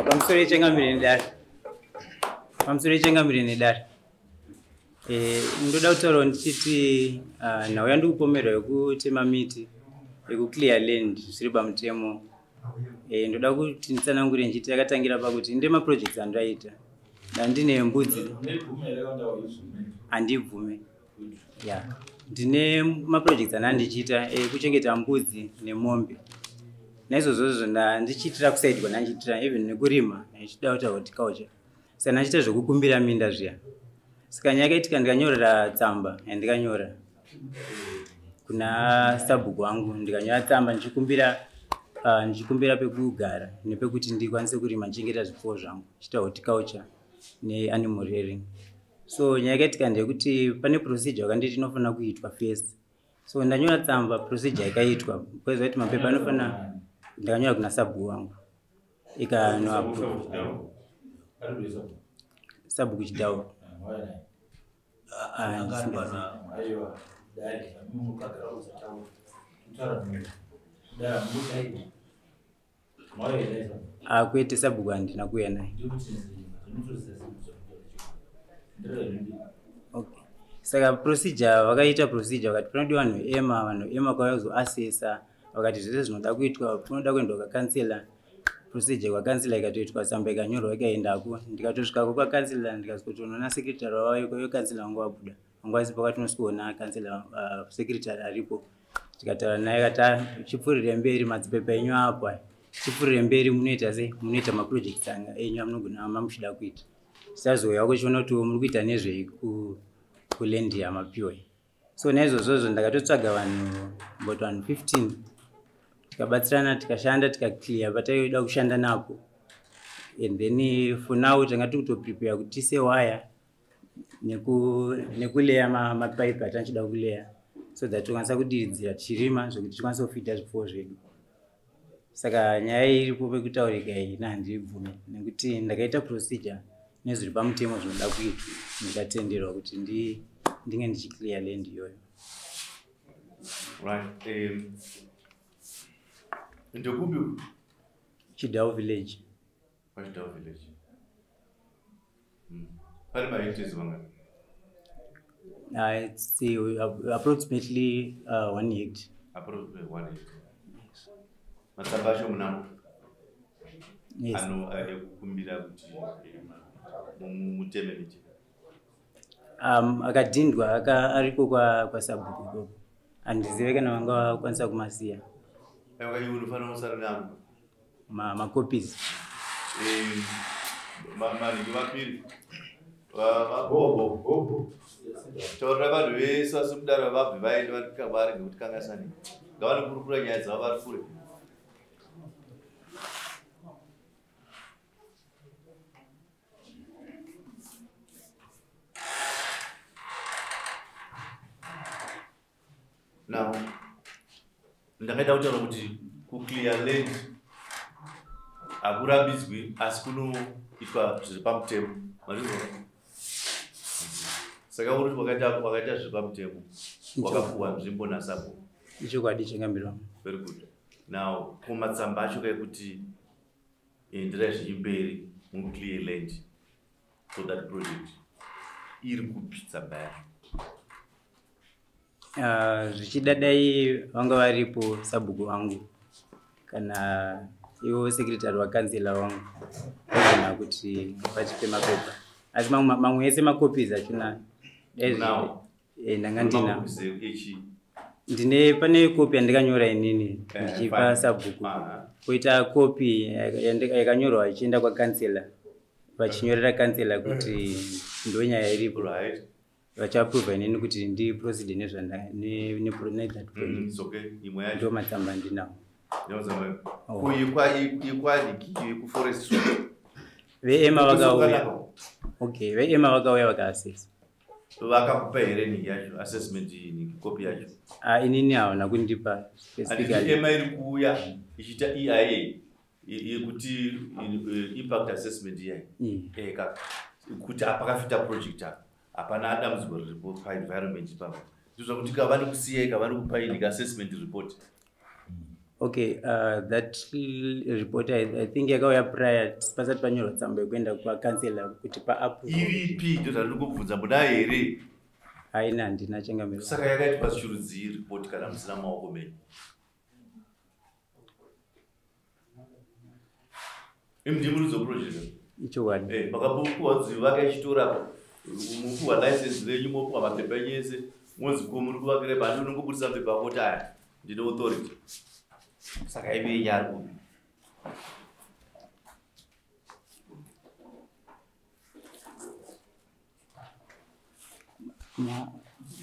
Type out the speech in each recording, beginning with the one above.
Pamusoro yechangamire nedare. Pamusoro yechangamire nedare. Ndoda kutaurawo ndichiti nhau yandikupomerwa yekutema miti, yekuclear land zvisiri pamutemo. Ndoda kuti nditsanangure ndichiti yakatangira pakuti ndine maprojects andaita. Ndandine mbudzi. Handibvume. Yeah. Ndine maprojects andandichiita ekuchengeta mbudzi nemombe. Naizvozvozvo ndandichiitira kuside kwandandichiitira even nekurima ndichida kuita horticulture. Saka ndachiita zvekukumbira minda zviya. Saka nyaya yakaitika ndikanyorera tsamba yandikanyora kuna sabhuku wangu, ndikanyora tsamba ndichikumbira pekugara nepekuti ndikwanise kurima ndichengeta zvipfuwo zvangu, ndichiita horticulture neanimal rearing. So nyaya yakaitika ndeyekuti pane procedure yakanditi inofanira kuitwa first. So ndanyora tsamba, procedure ikaitwa because vaiti mapepa anofanira, ndakanyora kuna sabhuku wangu ikanoapprove. Sabhuku Chidau. Kwete, sabhuku handina kuuya naye. Okay. Saka procedure vakaita procedure vakati panodiwa vanhu ema, vanhu ema kwauya kuzoassessa, vakati zvese zvinoda kuitwa kunoda kuendwa kwakansela. Procedure kwakansela ikatoitwa, tsamba ikanyorwa ikaendako. Ndikatosvikako kwakansela ndikasvikotonoona secretary wavo wekansela wangu wabuda. Wangu asipo, katinosvikoona kansela, secretary aripo. Tikataura naye akati chipfuurire mberi madzipepa enyu apo aya. Chipfuurire mberi munoita sei? Munoita maprojects anga enyu amunogona mamuchida kuita. Tisazouya kuchiona kuti muri kuita nezvei kuland yamapiwa. So naizvozvozvo ndakatotsvaga vanhu about vanhu 15, tikabatsirana, tikashanda, tikaclear pataida kushanda napo. And then for now tanga tiri kutoprepare kuti tiise waya nekuleya mapaipi atanichida kuleya so that tokwanisa kudiridzira tichirima zvekuti tikwanise kufeeda zvipfuwo zvedu. Saka nyaya iripo pekutaurika iyi handibvume nekuti ndakaita procedure nezviri pamutemo zvinoda kuitwa, ndikatenderwa kuti ndinge ndichiclear land iyoyo. Right. Ndekupi? Chidau village. PaChidau village. Pane mahectares mangani? It's approximately 1 hectare. Approximately 1 hectare. Matsamba acho munamo? Yes. Ano ekukumbira kuti muteme miti. Akadhindwa ariko kwasabhuku ikoko. Handizive kana vanga vakwanisa kumasiya. Aiwa, iwe unofanira kusara namo. Macopies. Manhingi vapiri. Vagogo. Taurira vanhu vese vasi kudaro vabve vaende varege kutikanganisani. Ngavanokurukura nyaya dzavo vari kure. Now, ndakaida kutaura kuti kuclear land hakurambidzwi asi kunoitwa zviri pamutemo. Mazvizwa? Saka uri kuti wakaita zviri pamutemo, wakapuwa nzvimbo nasabhuku. Ichokwadi, changamire. Very good. Now, kumatsamba acho kaekuti enderai zvichimberi muclear land for that project iri kupi tsamba yacho? Zvichida dai vanga varipo sabhuku vangu kana ivo secretary wakansela wangu vagona kuti vachipe mapepa, asi mamwe ese macopies achona dai Unawo? Ndanga ndinawo. Macopies echi? Ndine, pane kopi yandikanyora inini ndichipa Fine. sabhuku, koita kopi yakanyorwa ichienda kwakansela, vachinyorera kansela kuti ndo nyaya iripo, vachiapprova inini kuti ndiproceed nezvanda nethat project. It's okay. Imwe yacho. Ndo matsamba andinawo. Ndinotsamba. Oh. Kuikwadiki kuforestry. VeEMA vakauya. Kuzokanaka. Okay, veEMA vakauya vakaassessa. Vakakupa here nhingi yacho, assessment nhingi, kopi yacho? Ah, inini havana kundipa Handiti specifically. EMA iri kuuya ichiita EIA yekuti impact assessment iyai. Eka kuti apakafita project apa hapana dambudziko riripo paenvironment ipapo, ndizvo kuti kavani kusiyai, kavani kupai nika assessment report. Okay, that report I think yakauya prior pasati panyorwa tsamba yekuenda kwakansela kuti paapprove. Iripi ndozvandiri kubvunza, muna here? Haina, handina, changamire. Saka yakaitwa chirudzii report kana musina maoko menyu? Imi ndimi muridzi weproject. Ichokwadi. Makapuwa nzi vaka ichitora, mupuwa license renyu, mopuwa mapepa enyu ese, monzi ko muri kuvakire pandi, unongobudisa mapepa ako kuti aya ndine authority. Saka imi yenyu ari kupi?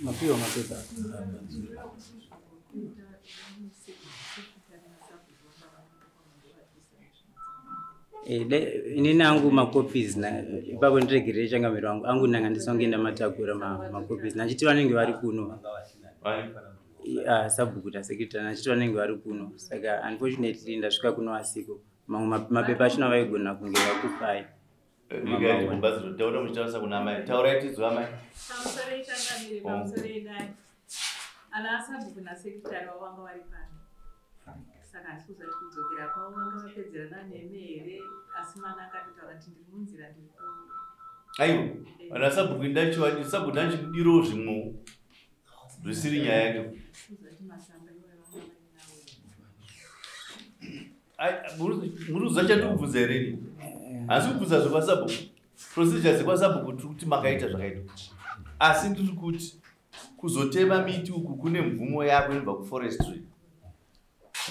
Mapiwa mapepa. Inini angu macopies na ipapo ndiregerere, changamiro wangu, angu ndanga ndisonge matakura macopies nachiti vanenge vari kuno. Vai? Sabhuku nasecretary, nachiti vanenge vari kuno, saka unfortunately ndasvika kuno asiko. Mamwe mapepa achona vaigona kunge vakupai. Regai timubaziro, taura muchitaurisa kuna amai, taurai tidzwa amai. Pamusoro ichangamire. Oh. Pamusoro edai, ana asabhuku nasecretary wavo vanga vari pano, saka handisi kuzati kudzokera kwavo vanga vapedzerana nemi here, asi mwana akatotaura kuti ndiri munzira, ndiri ku Aiwa, ana sabhuku ndachiwani, sabhuku ndachidiro zvimwe zvisiri nyaya yake. Kuzati masamba iwayo vanga vainawo. Ai, muri kuziva chandiri kubvunza here ini? Hasi kubvunza zvekwasabhuku, procedure dzekwasabhuku tiri kuti makaita zvakaitwa, asi ndiri kuti kuzotema miti uku kune mvumo yako inobva kuforestry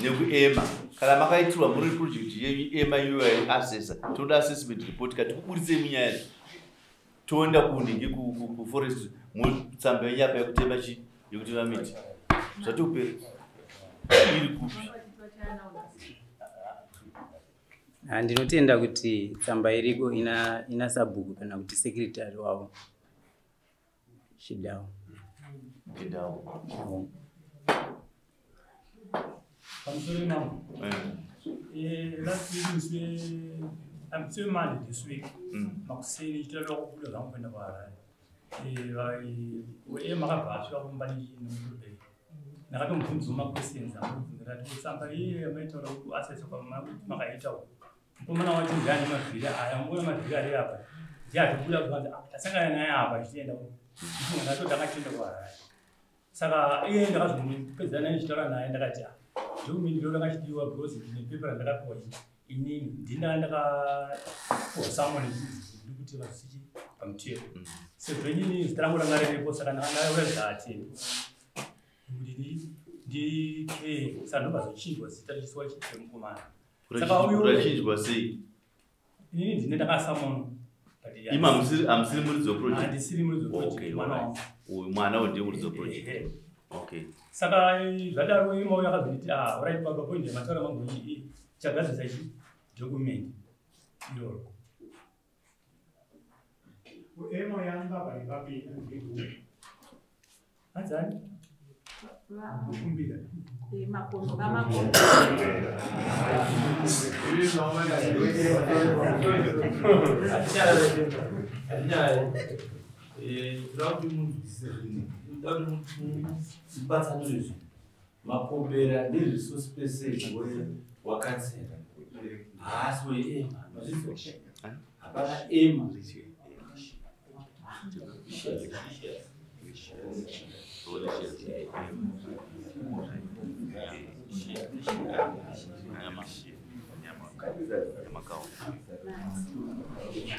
nekuEMA. Kana makaitirwa muri project yenyu, EMA iyoyo assessa, toda assessment report kati kuburitsei munyaya, toenda kunhingi kuforestry, mutsamba yenyu apa yekutema chi yekutema miti zvatopera iri kupi? Vanga vachiti vachayanawo nhasi. Ndinotenda kuti tsamba iriko ina sabhuku kana kuti secretary wavo Chidao. Chidao. Pamusoro mambo. Last week, musi musi weMonday this week, makuseni chitara kubuda zvangu kuenda kuHarare, makabva asvika kumba nemudhorobheni. Ndakatomubvunzawo maquestions amubvunza, ndati tsamba iye yamaitaura kuassessa makaita uku, mukomana wacho ndiani? Mavhiri aya muona, mavhiri ari apa ndiye atobuda kuvanzi tasangana naye apa chichienda uku. Ndatoti akachienda kuHarare, saka iye ndakazomupedzana naye ndichitaura naye, ndakati document iro rakachidiwa because ndine pepa randakapiwa inini, ndina ndakapiwa summon ndiri kuti vazvichi pamutemo, sezvo inini zita rangu ranga riripo, saka ndakaratidza atendi kuti ndike, saka ndobva zita richiswa chemukomana. Saka Rachinjwa sei? Inini ndine ndakasamona. Imi hamusiri muridzi weproject? Handisiri muridzi weproject, mwana wangu. Uyu mwana uyu ndiye muridzi weproject? Ehe. Okay. Saka zvadaro imo yakazonditi, ah, alright baba, point yamataura mangu iyi, chagadzirisa chi document iroro. Emo yanga bari vapi? Hanzani? Kukumbira. Makomo, vamakomo. Ndoda kuti munzwisise zvinhu, ndoda kuti mubatsanure zvinhu. Makombera nderesource person wakansela, haasi weEMA, mazvizwa? Hapana EMA.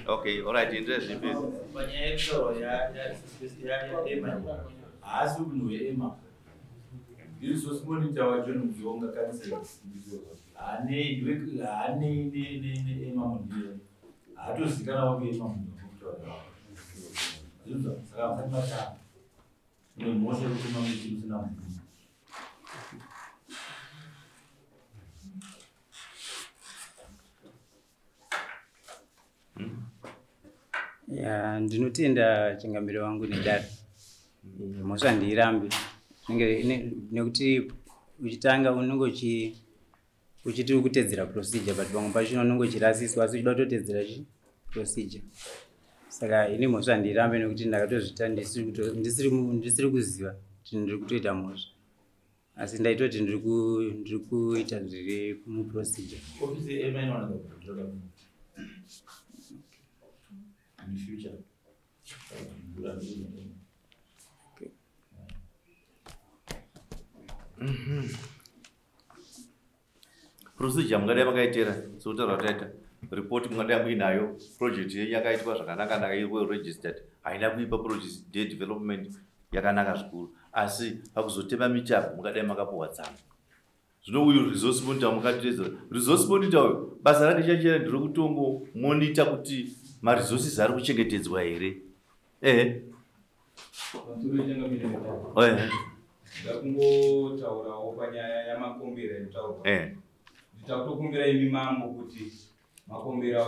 Okay, alright, endera zvimberi. Panyaya yekutaurwa yaEMA, haasi munhu weEMA. Resource monitor waJohn Muzonga kansela, haanei neEMA. Munhu iyeye haatozikanwa kuEMA, munhu wekutaura. Zvinzwa? Saka musati matanga, mune mhosva yekutema miti musina mvumo. Ya, ndinotenda changamire wangu nedare. Mhosva handiirambi. Nekuti uchitanga unenge uchiti uri kutedzera procedure, but pamwe pachona unenge uchirasiswa, asi uchida kutotedzera chi procedure. Saka ini mhosva handiirambi nekuti ndakatozvita ndisiri kuziva kuti ndiri kutoita mhosva. Asi ndaitoti ndiri kuita zviri muprocedure. Ofisi yeEMA inowanika kubhadhara in future. Okay. Procedure mungadai makaitera sekutaura taita report mungadai muinayo, project yenyu yakaitwa zvakanaka naka, iri well registered, haina kuipa project day development yakanaka zvikuru, asi pakuzotema miti apo mungadai makapuhwa tsamba. Zvino uyu resource monitor mukatitedzera, resource monitor uyu basa rake chachera nderekutongo monitor kuti maresources ari kuchengetedzwa here. Ehe. Ndakungotaurawo panyaya yaMakombera inotaurwa. Nditakutokumbira imi mambo kuti Makombera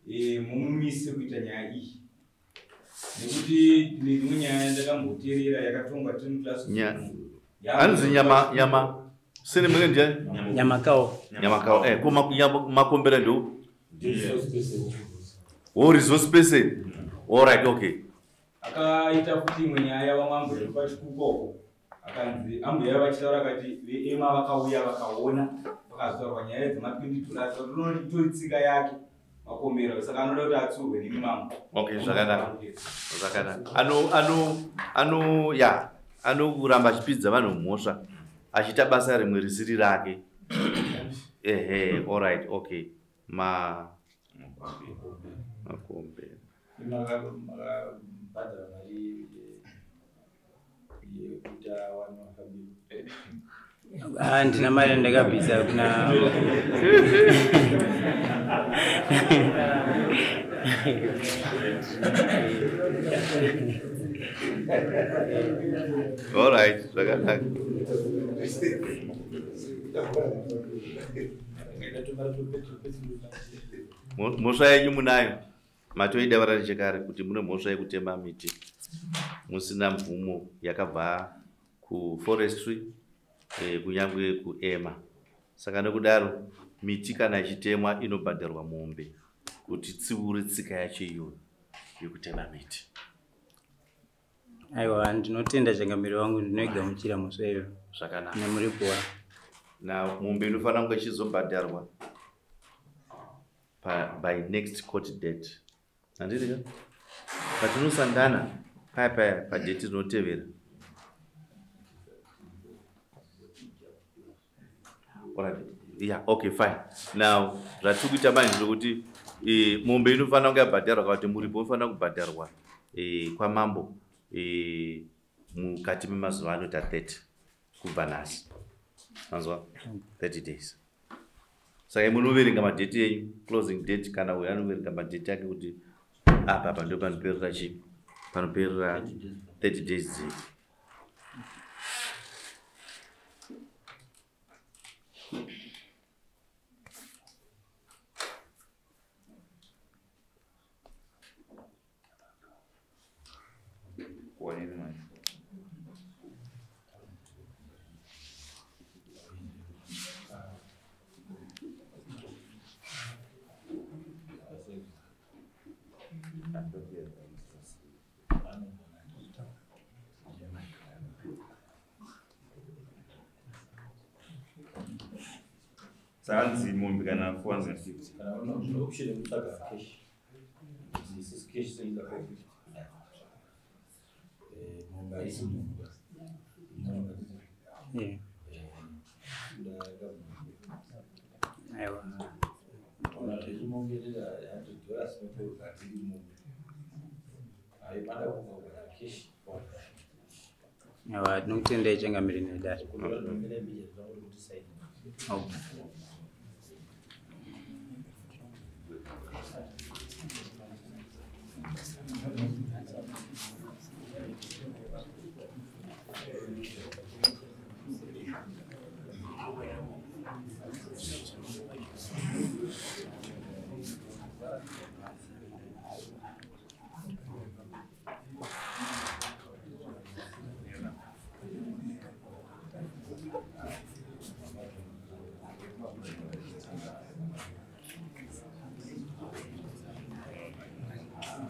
uyu mumumise kuita nyaya iyi, nekuti neimwe nyaya yandakamboteerera yakatongwa tiri muclass. Hanzi nyama sene mune ndiani? Nyamakao. Nyamakao. Ko Makombera ndo? Oh, resource person. All right, okay. Akaita futi imwe nyaya vamwe ambuya pachikukoko, akanzi ambuya vachitaura akati veEMA vakauya vakaona, vakazotaurwa nyaya dzema$20, itori tsika yake Makombera, saka anoda kuti atsurwe nemi mambo. Okay, zvakanaka. Zvakanaka. Ano ya, anokuramba achipidza vanhu mhosva achiita basa rimwe risiri rake. Ehe, all right, okay. Makombera. Makabhadhara mari yekuita vanhu vakabirwa? Handina mari yandakabvisa kuna. All right, zvakanaka. Mhosva yenyu munayo, matoida varanichekare kuti mune mhosva yekutema miti musina mvumo yakabva kuforestry, kunyangwe kuEMA. Saka nekudaro miti kana ichitemwa inobhadharwa mombe kuti tsiure tsika yacho iyoyo yekutema miti. Aiwa, ndinotenda changamire wangu, ndinoigamuchira mhosva iyo. Zvakanaka. Nemuripo wa. Na mombe inofanira kunge ichizobhadharwa by next court date. Handiti ka? Patinosangana paya paya padate rinotevera. Alright. Yeah, okay, fine. Now, zvatiri kuita manje ndezvekuti mombe inofanira kunge yabhadharwa, kana kuti muripo unofanira kubhadharwa kwamambo mukati memazuva anoita 30 kubva nhasi. Manzwa? 30 days. Saka munoverenga madate enyu, closing date, kana uyo anoverenga madate ake kuti apa ndo panoperera chii? Panoperera 30 days dzedu. Sanzi mombe kana 450. Kana une option yekutsvaga cash. This cash seiza 450. Mombe haisi mombe. Yeah. Aiwa. Mombe $100 notozatiri mombe. Haipanda kugara cash. Aiwa, tinokutendai changamire nedare. Okay.